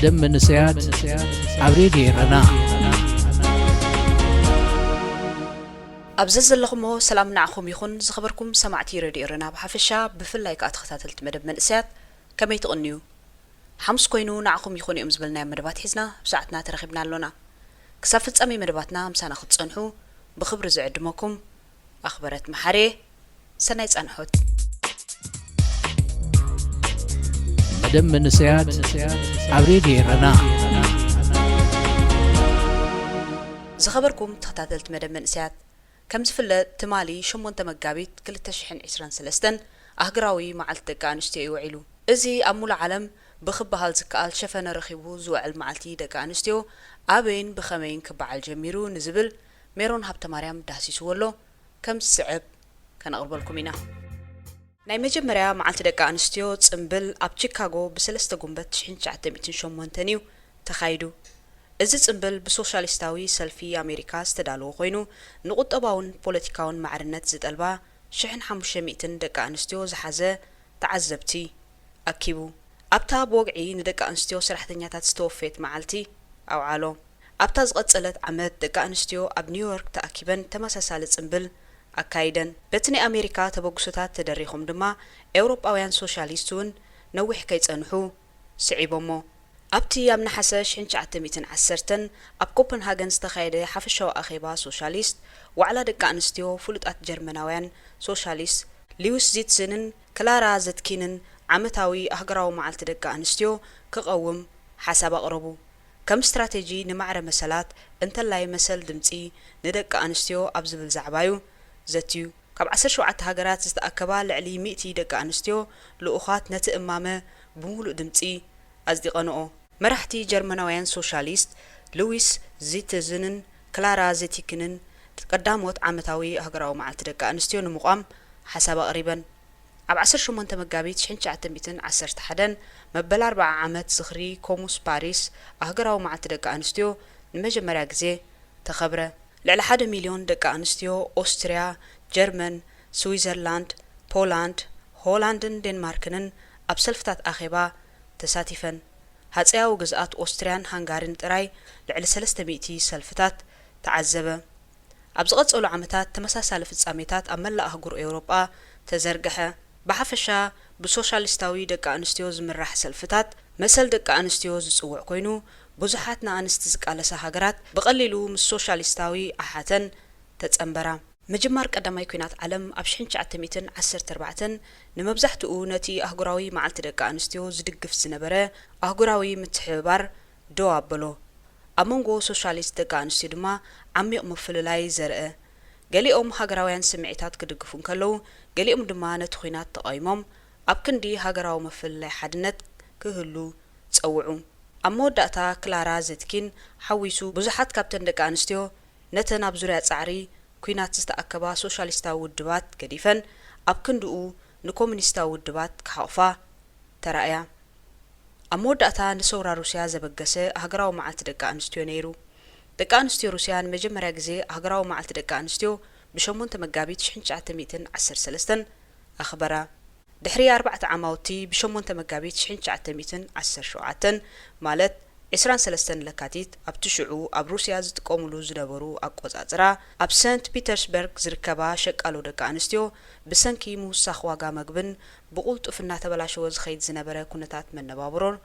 ደም መንእሰያት ኣብ ሬድዮ ኤረና። ኣብ ዘዘለኹሞ ሰላም ንዓኹም ይኹን። ዝኸበርኩም ሰማዕቲ ሬድዮ ኤረና ብሓፈሻ፣ ብፍላይ ከኣ ተኸታተልቲ መደብ መንእሰያት፣ ከመይ ትቕንዩ? ሓሙስ ኮይኑ ንዓኹም ይኹን እዮም ዝበልናዮም መደባት ሒዝና ኣብ ሰዓትና ተረኺብና ኣሎና። ክሳብ ፍጻሜ መደባትና ምሳና ክትጸንሑ ብኽብሪ ዝዕድመኩም ኣኽበረት መሓሬ። ሰናይ ጻንሖት። መደብ መንእሰያት ኣብ ሬድዮ ኤረና። ዝኸበርኩም ተኸታተልቲ መደብ መንእሰያት፣ ከም ዝፍለጥ ትማሊ ሸሞንተ መጋቢት ክልተ ሽሕን ዕስራን ሰለስተን ኣህግራዊ መዓልቲ ደቂ ኣንስትዮ እዩ ውዒሉ። እዚ ኣብ ሙሉእ ዓለም ብክበሃል ዝከኣል ሸፈነ ረኺቡ ዝውዕል መዓልቲ ደቂ ኣንስትዮ ኣበይን ብኸመይን ክበዓል ጀሚሩ ንዝብል ሜሮን ሃብተማርያም ዳህሲስዎ ኣሎ። ከም ዝስዕብ ከነቕርበልኩም ኢና። ናይ መጀመርያ መዓልቲ ደቂ ኣንስትዮ ጽምብል ኣብ ቺካጎ ብሰለስተ ጉንበት ሽሕን ትሽዓተ ሚእትን ሸሞንተን እዩ ተኻይዱ። እዚ ጽምብል ብሶሻሊስታዊ ሰልፊ ኣሜሪካ ዝተዳለወ ኮይኑ፣ ንቁጠባውን ፖለቲካውን ማዕርነት ዝጠልባ ሽሕን ሓሙሽተ ሚእትን ደቂ ኣንስትዮ ዝሓዘ ተዓዘብቲ ኣኪቡ። ኣብታ ብወግዒ ንደቂ ኣንስትዮ ሰራሕተኛታት ዝተወፈየት መዓልቲ ኣውዓሎ። ኣብታ ዝቐጸለት ዓመት፣ ደቂ ኣንስትዮ ኣብ ኒውዮርክ ተኣኪበን ተመሳሳሊ ጽምብል ኣካይደን። በቲ ናይ ኣሜሪካ ተበግሶታት ተደሪኾም ድማ፣ ኤውሮጳውያን ሶሻሊስት እውን ነዊሕ ከይጸንሑ ስዒቦሞ። ኣብቲ ኣብ ነሓሰ ሽሕን ትሽዓተ ሚእትን ዓሰርተን ኣብ ኮፐንሃገን ዝተኻየደ ሓፈሻዊ ኣኼባ ሶሻሊስት፣ ዋዕላ ደቂ ኣንስትዮ፣ ፍሉጣት ጀርመናውያን ሶሻሊስት ሊዊስ ዚትዝንን ክላራ ዘትኪንን ዓመታዊ ኣህጉራዊ መዓልቲ ደቂ ኣንስትዮ ክቐውም ሓሳብ ኣቕረቡ። ከም ስትራቴጂ ንማዕረ መሰላት፣ እንተላይ መሰል ድምጺ ንደቂ ኣንስትዮ ኣብ ዝብል ዛዕባ'ዩ ዘትዩ። ካብ ዓሰርተ ሸውዓተ ሃገራት ዝተኣከባ ልዕሊ ሚእቲ ደቂ ኣንስትዮ ልኡኻት ነቲ እማመ ብምሉእ ድምጺ ኣጽዲቐንኦ። መራሕቲ ጀርመናውያን ሶሻሊስት ሉዊስ ዚትዝንን ክላራ ዜቲክንን ቀዳሞት ዓመታዊ ኣህጉራዊ መዓልቲ ደቂ ኣንስትዮ ንምቋም ሓሳብ ኣቕሪበን። ኣብ ዓሰርተ ሸሞንተ መጋቢት ሽሕን ትሽዓተ ሚእትን ዓሰርተ ሓደን መበል ኣርብዓ ዓመት ዝኽሪ ኮሙስ ፓሪስ ኣህጉራዊ መዓልቲ ደቂ ኣንስትዮ ንመጀመርያ ግዜ ተኸብረ። ልዕሊ ሓደ ሚልዮን ደቂ ኣንስትዮ ኦስትርያ፣ ጀርመን፣ ስዊዘርላንድ፣ ፖላንድ፣ ሆላንድን ዴንማርክንን ኣብ ሰልፍታት ኣኼባ ተሳቲፈን። ሃጸያዊ ግዝኣት ኦስትርያን ሃንጋሪን ጥራይ ልዕሊ ሰለስተ ሚእቲ ሰልፍታት ተዓዘበ። ኣብ ዝቐጸሉ ዓመታት ተመሳሳሊ ፍጻሜታት ኣብ መላእ ኣህጉር ኤውሮጳ ተዘርግሐ። ብሓፈሻ ብሶሻሊስታዊ ደቂ ኣንስትዮ ዝምራሕ ሰልፍታት መሰል ደቂ ኣንስትዮ ዝጽውዕ ኮይኑ፣ ብዙሓት ንኣንስቲ ዝቃለሳ ሃገራት ብቐሊሉ ምስ ሶሻሊስታዊ ኣሓተን ተጸንበራ። ምጅማር ቀዳማይ ኲናት ዓለም ኣብ ሽሕን ትሽዓተ ሚእትን ዓሰርተ ኣርባዕተን ንመብዛሕትኡ ነቲ ኣህጉራዊ መዓልቲ ደቂ ኣንስትዮ ዝድግፍ ዝነበረ ኣህጉራዊ ምትሕብባር ደው ኣበሎ። ኣብ መንጎ ሶሻሊስት ደቂ ኣንስትዮ ድማ ዓሚቕ ምፍልላይ ዘርአ። ገሊኦም ሃገራውያን ስምዒታት ክድግፉ እንከለዉ፣ ገሊኦም ድማ ነቲ ኲናት ተቓዊሞም ኣብ ክንዲ ሃገራዊ ምፍልላይ ሓድነት ክህሉ ጸውዑ። ኣብ መወዳእታ፣ ክላራ ዜትኪን ሓዊሱ ብዙሓት ካብተን ደቂ ኣንስትዮ ነተን ኣብ ዙርያ ጻዕሪ ኲናት ዝተኣከባ ሶሻሊስታዊ ውድባት ገዲፈን ኣብ ክንድኡ ንኮሙኒስታዊ ውድባት ክሓቑፋ ተራእያ። ኣብ መወዳእታ ንሰውራ ሩስያ ዘበገሰ ኣህጉራዊ መዓልቲ ደቂ ኣንስትዮ ነይሩ። ደቂ ኣንስትዮ ሩስያ ንመጀመርያ ግዜ ኣህጉራዊ መዓልቲ ደቂ ኣንስትዮ ብሸሞንተ መጋቢት ሽሕን ትሽዓተ ሚእትን ዓሰርተ ሰለስተን ኣኽበራ። ድሕሪ ኣርባዕተ ዓማውቲ ብሸሞንተ መጋቢት ሽሕን ትሽዓተ ሚእትን ዓሰርተ ሸውዓተን ማለት ዕስራን ሰለስተን ለካቲት ኣብቲ ሽዑ ኣብ ሩስያ ዝጥቀሙሉ ዝነበሩ ኣቆጻጽራ ኣብ ሰንት ፒተርስበርግ ዝርከባ ሸቃሎ ደቂ ኣንስትዮ ብሰንኪ ምውሳኽ ዋጋ መግብን ብቕልጡፍ እናተበላሸወ ዝኸይድ ዝነበረ ኩነታት መነባብሮን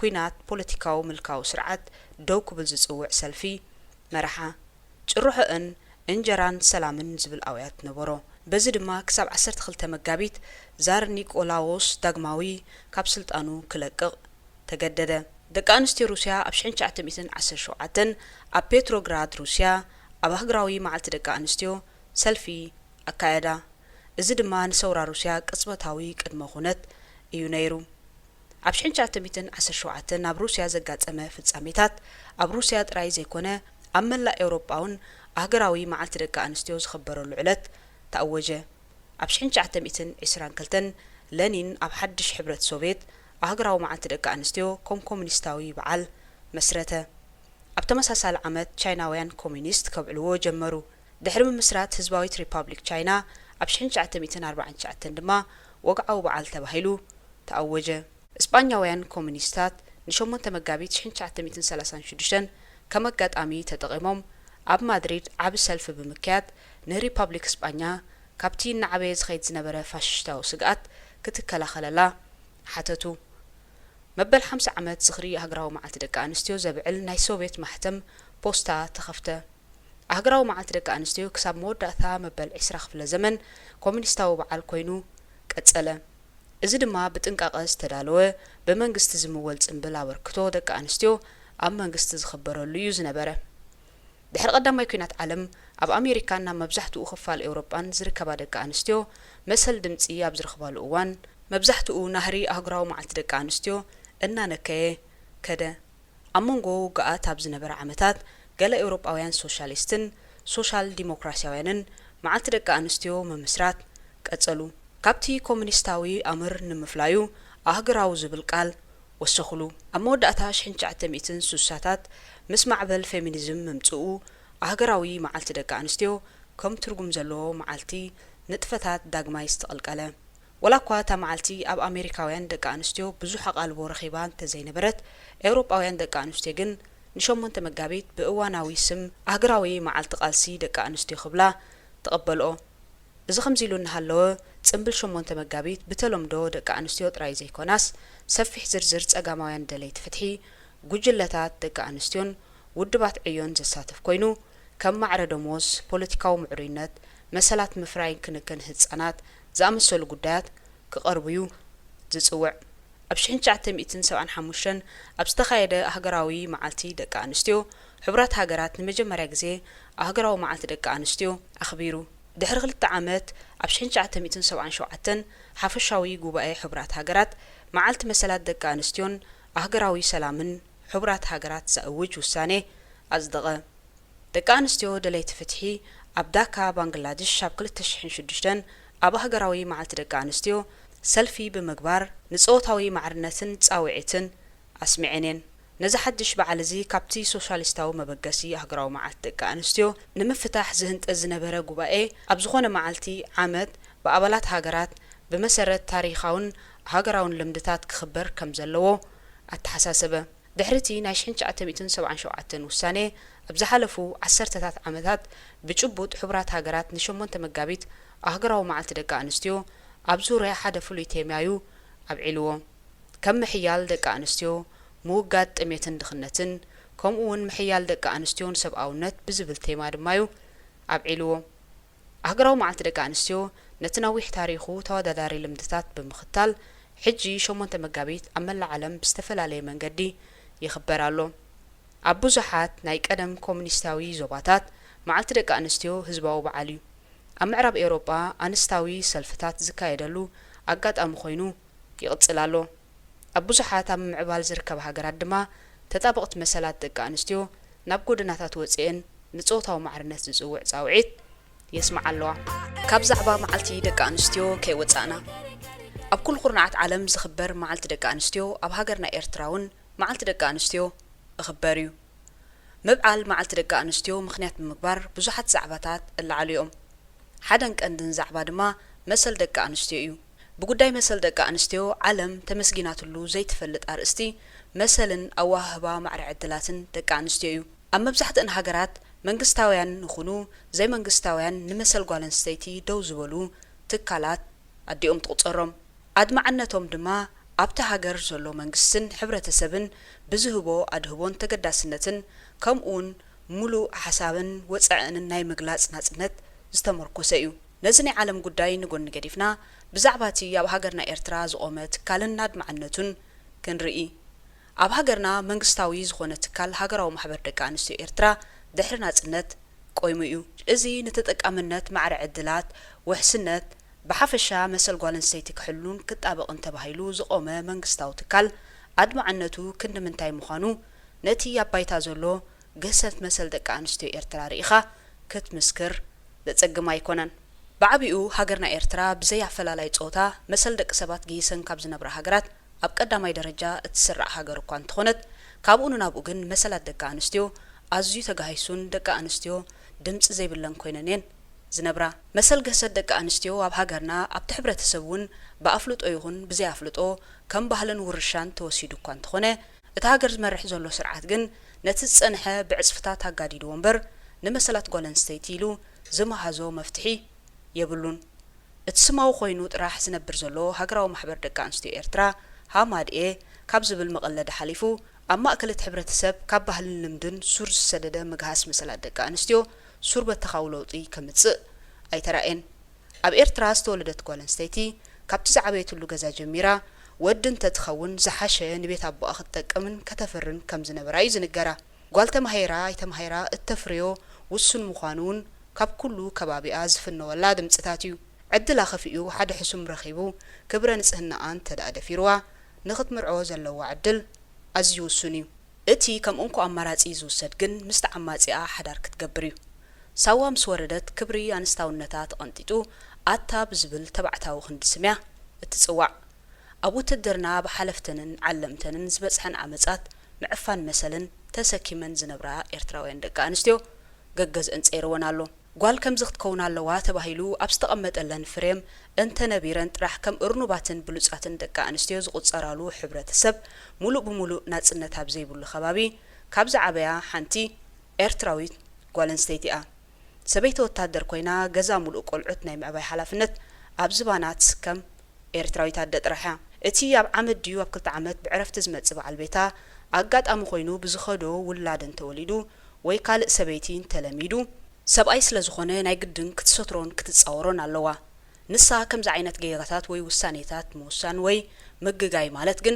ኲናት ፖለቲካዊ ምልካዊ ስርዓት ደው ክብል ዝጽውዕ ሰልፊ መርሓ። ጭርሖኣን እንጀራን ሰላምን ዝብል ኣውያት ነበሮ። በዚ ድማ ክሳብ ዓሰርተ ክልተ መጋቢት ዛር ኒቆላዎስ ዳግማዊ ካብ ስልጣኑ ክለቅቕ ተገደደ። ደቂ ኣንስትዮ ሩስያ ኣብ ሽሕን ትሽዓተ ሚእትን ዓሰርተ ሸውዓተን ኣብ ፔትሮግራድ ሩስያ ኣብ ኣህጉራዊ መዓልቲ ደቂ ኣንስትዮ ሰልፊ ኣካየዳ። እዚ ድማ ንሰውራ ሩስያ ቅጽበታዊ ቅድመ ኩነት እዩ ነይሩ። ኣብ ሽሕን ትሽዓተ ሚእትን ዓሰርተ ሸውዓተን ናብ ሩስያ ዘጋጠመ ፍጻሜታት ኣብ ሩስያ ጥራይ ዘይኮነ ኣብ መላእ ኤውሮጳ እውን ኣህጉራዊ መዓልቲ ደቂ ኣንስትዮ ዝኽበረሉ ዕለት ተኣወጀ። ኣብ ሽሕን ትሽዓተ ሚእትን ዕስራን ክልተን ለኒን ኣብ ሓድሽ ሕብረት ሶቭየት ኣህጉራዊ መዓልቲ ደቂ ኣንስትዮ ከም ኮሙኒስታዊ በዓል መስረተ። ኣብ ተመሳሳሊ ዓመት ቻይናውያን ኮሙኒስት ከብዕልዎ ጀመሩ። ድሕሪ ምምስራት ህዝባዊት ሪፓብሊክ ቻይና ኣብ ሽሕን ትሽዓተ ሚእትን ኣርባዓን ትሽዓተን ድማ ወግዓዊ በዓል ተባሂሉ ተኣወጀ። እስጳኛውያን ኮሙኒስታት ን8 መጋቢት ሽሕን ትሽዓተ ሚእትን ሰላሳን ሽዱሽተን ከም ኣጋጣሚ ተጠቒሞም ኣብ ማድሪድ ዓቢ ሰልፊ ብምክያድ ንሪፓብሊክ ስጳኛ ካብቲ እናዓበየ ዝኸይድ ዝነበረ ፋሽስታዊ ስግኣት ክትከላኸለላ ሓተቱ። መበል ሓምሳ ዓመት ዝኽሪ ሃገራዊ መዓልቲ ደቂ ኣንስትዮ ዘብዕል ናይ ሶቭየት ማሕተም ፖስታ ተኸፍተ። ኣህግራዊ መዓልቲ ደቂ ኣንስትዮ ክሳብ መወዳእታ መበል ዕስራ ክፍለ ዘመን ኮሙኒስታዊ በዓል ኮይኑ ቀጸለ። እዚ ድማ ብጥንቃቐ ዝተዳለወ፣ ብመንግስቲ ዝምወል ጽምብል ኣበርክቶ ደቂ ኣንስትዮ ኣብ መንግስቲ ዝኽበረሉ እዩ ዝነበረ። ድሕሪ ቀዳማይ ኲናት ዓለም፣ ኣብ ኣሜሪካን ኣብ መብዛሕትኡ ክፋል ኤውሮጳን ዝርከባ ደቂ ኣንስትዮ መሰል ድምጺ ኣብ ዝረኽባሉ እዋን፣ መብዛሕትኡ ናህሪ ኣህጉራዊ መዓልቲ ደቂ ኣንስትዮ እናነከየ ከደ። ኣብ መንጎ ውግኣት ኣብ ዝነበረ ዓመታት፣ ገለ ኤውሮጳውያን ሶሻሊስትን ሶሻል ዲሞክራሲያውያንን መዓልቲ ደቂ ኣንስትዮ ምምስራት ቀጸሉ። ካብቲ ኮሙኒስታዊ ኣምር ንምፍላዩ ኣህጉራዊ ዝብል ቃል ወሰኹሉ። ኣብ መወዳእታ ሽሕን ትሽዓተ ሚእትን ስሳታት ምስ ማዕበል ፌሚኒዝም ምምጽኡ፣ ኣህጉራዊ መዓልቲ ደቂ ኣንስትዮ ከም ትርጉም ዘለዎ መዓልቲ ንጥፈታት ዳግማይ ዝተቐልቀለ። ወላ እኳ እታ መዓልቲ ኣብ ኣሜሪካውያን ደቂ ኣንስትዮ ብዙሕ ኣቓልቦ ረኺባ እንተዘይነበረት፣ ኤውሮጳውያን ደቂ ኣንስትዮ ግን ንሸሞንተ መጋቢት ብእዋናዊ ስም ኣህጉራዊ መዓልቲ ቃልሲ ደቂ ኣንስትዮ ክብላ ተቐበልኦ። እዚ ከምዚ ኢሉ እናሃለወ፣ ጽምብል ሸሞንተ መጋቢት ብተለምዶ ደቂ ኣንስትዮ ጥራይ ዘይኮናስ፣ ሰፊሕ ዝርዝር ጸጋማውያን ደለይቲ ፍትሒ፣ ጉጅለታት ደቂ ኣንስትዮን ውድባት ዕዮን ዘሳትፍ ኮይኑ፣ ከም ማዕረ ደሞዝ፣ ፖለቲካዊ ምዕሩይነት፣ መሰላት ምፍራይን ክንክን ህጻናት ዝኣመሰሉ ጉዳያት ክቐርቡ'ዩ ዝጽውዕ። ኣብ ሽሕን ትሽዓተ ሚእትን ሰብዓን ሓሙሽተን ኣብ ዝተኻየደ ኣህጉራዊ መዓልቲ ደቂ ኣንስትዮ፣ ሕቡራት ሃገራት ንመጀመርያ ግዜ ኣህጉራዊ መዓልቲ ደቂ ኣንስትዮ ኣኽቢሩ። ድሕሪ ክልተ ዓመት፣ ኣብ ሽሕን ትሽዓተ ሚእትን ሰብዓን ሸውዓተን ሓፈሻዊ ጉባኤ ሕቡራት ሃገራት፣ መዓልቲ መሰላት ደቂ ኣንስትዮን ኣህጉራዊ ሰላምን ሕቡራት ሃገራት ዘእውጅ ውሳኔ ኣጽደቐ። ደቂ ኣንስትዮ ደለይቲ ፍትሒ ኣብ ዳካ፣ ባንግላድሽ፣ ኣብ ክልተ ሽሕን ሽዱሽተን ኣብ ኣህጉራዊ መዓልቲ ደቂ ኣንስትዮ ሰልፊ ብምግባር፣ ንጾታዊ ማዕርነትን ጻውዒትን ኣስሚዐን እየን። ነዚ ሓድሽ በዓል እዚ ካብቲ ሶሻሊስታዊ መበገሲ ኣህጉራዊ መዓልቲ ደቂ ኣንስትዮ ንምፍታሕ ዝህንጠ ዝነበረ ጉባኤ፣ ኣብ ዝኾነ መዓልቲ ዓመት ብኣባላት ሃገራት ብመሰረት ታሪኻውን ሃገራውን ልምድታት ክኽበር ከም ዘለዎ ኣተሓሳሰበ። ድሕሪ እቲ ናይ ሽሕን ትሽዓተ ሚእትን ሰብዓን ሸውዓተን ውሳኔ፣ ኣብ ዝሓለፉ ዓሰርተታት ዓመታት ብጭቡጥ ሕቡራት ሃገራት ንሸሞንተ መጋቢት ኣህጉራዊ መዓልቲ ደቂ ኣንስትዮ ኣብ ዙርያ ሓደ ፍሉይ ቴማ'ዩ ኣብዒልዎ። ከም ምሕያል ደቂ ኣንስትዮ፣ ምውጋድ ጥሜትን ድኽነትን፣ ከምኡ እውን ምሕያል ደቂ ኣንስትዮን ሰብኣውነት ብዝብል ቴማ ድማ'ዩ ኣብዒልዎ። ኣህጉራዊ መዓልቲ ደቂ ኣንስትዮ ነቲ ነዊሕ ታሪኹ ተወዳዳሪ ልምድታት ብምኽታል፣ ሕጂ ሸሞንተ መጋቢት ኣብ መላእ ዓለም ብዝተፈላለየ መንገዲ ይኽበር ኣሎ። ኣብ ብዙሓት ናይ ቀደም ኮሙኒስታዊ ዞባታት፣ መዓልቲ ደቂ ኣንስትዮ ህዝባዊ በዓል እዩ። ኣብ ምዕራብ ኤውሮጳ ኣንስታዊ ሰልፍታት ዝካየደሉ ኣጋጣሚ ኮይኑ ይቕጽል ኣሎ። ኣብ ብዙሓት ኣብ ምምዕባል ዝርከባ ሃገራት ድማ፣ ተጣበቕቲ መሰላት ደቂ ኣንስትዮ ናብ ጎደናታት ወጺኤን ንጾታዊ ማዕርነት ዝጽውዕ ጻውዒት የስምዓ ኣለዋ። ካብ ዛዕባ መዓልቲ ደቂ ኣንስትዮ ከይወጻእና፣ ኣብ ኩሉ ኩርናዓት ዓለም ዝኽበር መዓልቲ ደቂ ኣንስትዮ፣ ኣብ ሃገርና ኤርትራ እውን መዓልቲ ደቂ ኣንስትዮ እኽበር እዩ። ምብዓል መዓልቲ ደቂ ኣንስትዮ ምኽንያት ብምግባር ብዙሓት ዛዕባታት እለዓሉ እዮም። ሓደን ቀንድን ዛዕባ ድማ መሰል ደቂ ኣንስትዮ እዩ። ብጉዳይ መሰል ደቂ ኣንስትዮ ዓለም ተመስጊናትሉ ዘይትፈልጥ ኣርእስቲ መሰልን ኣወሃህባ ማዕረ ዕድላትን ደቂ ኣንስትዮ እዩ። ኣብ መብዛሕትአን ሃገራት መንግስታውያን ንኹኑ ዘይመንግስታውያን ንመሰል ጓል ኣንስተይቲ ደው ዝበሉ ትካላት ኣዲኦም ትቑጸሮም። ኣድማዕነቶም ድማ ኣብቲ ሃገር ዘሎ መንግስትን ሕብረተሰብን ብዝህቦ ኣድህቦን ተገዳስነትን ከምኡውን ሙሉእ ሓሳብን ወጻእንን ናይ ምግላጽ ናጽነት ዝተመርኮሰ እዩ። ነዚ ናይ ዓለም ጉዳይ ንጎኒ ገዲፍና ብዛዕባ እቲ ኣብ ሃገርና ኤርትራ ዝቖመ ትካልን ኣድማዕነቱን ክንርኢ። ኣብ ሃገርና መንግስታዊ ዝኾነ ትካል ሃገራዊ ማሕበር ደቂ ኣንስትዮ ኤርትራ ድሕሪ ናጽነት ቆይሙ እዩ። እዚ ንተጠቃምነት ማዕረ ዕድላት፣ ውሕስነት፣ ብሓፈሻ መሰል ጓል ኣንስተይቲ ክሕሉን ክጣበቕን ተባሂሉ ዝቖመ መንግስታዊ ትካል ኣድማዕነቱ ክንዲ ምንታይ ምዃኑ ነቲ ኣብ ባይታ ዘሎ ግህሰት መሰል ደቂ ኣንስትዮ ኤርትራ ርኢኻ ክትምስክር ዘጸግም ኣይኮነን። ብዓቢኡ ሃገርና ኤርትራ ብዘይ ኣፈላላይ ጾታ መሰል ደቂ ሰባት ግሂሰን ካብ ዝነብራ ሃገራት ኣብ ቀዳማይ ደረጃ እትስራዕ ሃገር እኳ እንተኾነት፣ ካብኡ ንናብኡ ግን መሰላት ደቂ ኣንስትዮ ኣዝዩ ተጋሂሱን ደቂ ኣንስትዮ ድምጺ ዘይብለን ኮይነን እየን ዝነብራ። መሰል ግህሰት ደቂ ኣንስትዮ ኣብ ሃገርና ኣብቲ ሕብረተሰብ እውን ብኣፍልጦ ይኹን ብዘይ ኣፍልጦ ከም ባህልን ውርሻን ተወሲዱ እኳ እንተኾነ፣ እቲ ሃገር ዝመርሕ ዘሎ ስርዓት ግን ነቲ ዝጸንሐ ብዕጽፍታት ኣጋዲድዎ እምበር፣ ንመሰላት ጓል ኣንስተይቲ ኢሉ ዝመሃዞ መፍትሒ የብሉን። እቲ ስማዊ ኮይኑ ጥራሕ ዝነብር ዘሎ ሃገራዊ ማሕበር ደቂ ኣንስትዮ ኤርትራ፣ ሃማድኤ፣ ካብ ዝብል መቐለዲ ሓሊፉ፣ ኣብ ማእከል እቲ ሕብረተሰብ ካብ ባህልን ልምድን ሱር ዝሰደደ ምግሃስ መሰላት ደቂ ኣንስትዮ ሱር በተኻዊ ለውጢ ከምጽእ ኣይተራእየን። ኣብ ኤርትራ ዝተወለደት ጓል ኣንስተይቲ ካብቲ ዝዓበየትሉ ገዛ ጀሚራ፣ ወዲ እንተትኸውን ዝሓሸ ንቤት ኣቦኣ ክትጠቅምን ከተፍርን ከም ዝነበራ እዩ ዝንገራ። ጓል ተማሂራ ኣይተማሂራ እተፍርዮ ውሱን ምዃኑ እውን ካብ ኩሉ ከባቢኣ ዝፍነወላ ድምጽታት እዩ። ዕድላ ከፊኡ ሓደ ሕሱም ረኺቡ ክብረ ንጽህናኣ እንተ ደኣ ደፊርዋ፣ ንኽትምርዖ ዘለዋ ዕድል ኣዝዩ ውሱን እዩ። እቲ ከም እንኮ ኣማራጺ ዝውሰድ ግን ምስቲ ዓማጺኣ ሓዳር ክትገብር እዩ። ሳዋ ምስ ወረደት ክብሪ ኣንስታውነታ ተቐንጢጡ ኣታ ብዝብል ተባዕታዊ ክንዲ ስም እያ እትጽዋዕ። ኣብ ውትድርና ብሓለፍተንን ዓለምተንን ዝበጽሐን ዓመጻት ምዕፋን መሰልን ተሰኪመን ዝነብራ ኤርትራውያን ደቂ ኣንስትዮ ገገዝአን ጸይርወን ኣሎ። ጓል ከምዚ ክትከውን ኣለዋ ተባሂሉ ኣብ ዝተቐመጠለን ፍሬም እንተነቢረን ጥራሕ ከም እርኑባትን ብሉጻትን ደቂ ኣንስትዮ ዝቑጸራሉ ሕብረተሰብ፣ ሙሉእ ብሙሉእ ናጽነት ኣብ ዘይብሉ ከባቢ ካብ ዝዓበያ ሓንቲ ኤርትራዊት ጓል ኣንስተይቲ እያ። ሰበይቲ ወታደር ኮይና ገዛ ሙሉእ ቆልዑት ናይ ምዕባይ ሓላፍነት ኣብ ዝባና ትስከም ኤርትራዊት ኣደ ጥራሕ እያ። እቲ ኣብ ዓመት ድዩ ኣብ ክልተ ዓመት ብዕረፍቲ ዝመጽእ በዓል ቤታ ኣጋጣሚ ኮይኑ ብዝኸዶ ውላድ እንተወሊዱ ወይ ካልእ ሰበይቲ እንተለሚዱ፣ ሰብኣይ ስለ ዝኾነ ናይ ግድን ክትሰትሮን ክትጻወሮን ኣለዋ። ንሳ ከምዚ ዓይነት ጌጋታት ወይ ውሳኔታት ምውሳን ወይ ምግጋይ ማለት ግን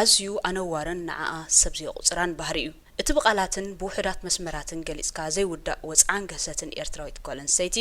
ኣዝዩ ኣነዋርን ንዓኣ ሰብ ዘየቑጽራን ባህሪ እዩ። እቲ ብቓላትን ብውሑዳት መስመራትን ገሊጽካ ዘይውዳእ ወጽዓን ግህሰትን ኤርትራዊት ጓል ኣንስተይቲ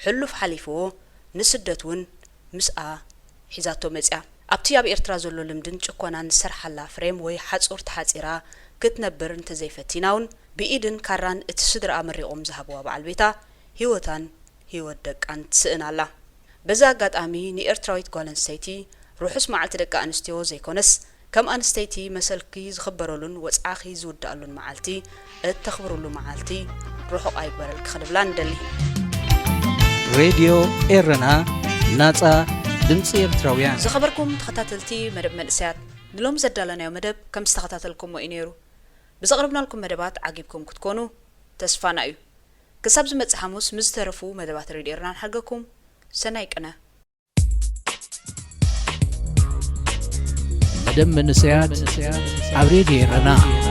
ሕሉፍ ሓሊፍዎ ንስደት እውን ምስኣ ሒዛቶ መጽያ። ኣብቲ ኣብ ኤርትራ ዘሎ ልምድን ጭኮናን ዝሰርሓላ ፍሬም ወይ ሓጹር ተሓጺራ ክትነብር እንተዘይፈቲና እውን ብኢድን ካራን እቲ ስድራኣ መሪቖም ዝሃብዋ በዓል ቤታ ህይወታን ህይወት ደቃን ትስእን ኣላ። በዚ ኣጋጣሚ ንኤርትራዊት ጓል ኣንስተይቲ ርሑስ መዓልቲ ደቂ ኣንስትዮ ዘይኮነስ ከም ኣንስተይቲ መሰልኪ ዝኽበረሉን ወጽዓኺ ዝውዳኣሉን መዓልቲ እተኽብርሉ መዓልቲ ርሑቕ ኣይግበረልኪ ክንብላ ንደሊ። ሬድዮ ኤረና፣ ናጻ ድምጺ ኤርትራውያን። ዝኸበርኩም ተኸታተልቲ መደብ መንእሰያት፣ ንሎሚ ዘዳለናዮ መደብ ከም ዝተኸታተልኩሞ እዩ ነይሩ። ብዘቕረብናልኩም መደባት ዓጊብኩም ክትኮኑ ተስፋና እዩ። ክሳብ ዝመጽእ ሓሙስ ምስ ዝተረፉ መደባት ሬድዮ ኤረና ንሓድገኩም። ሰናይ ቅነ። መደብ መንእሰያት ኣብ ሬድዮ ኤረና።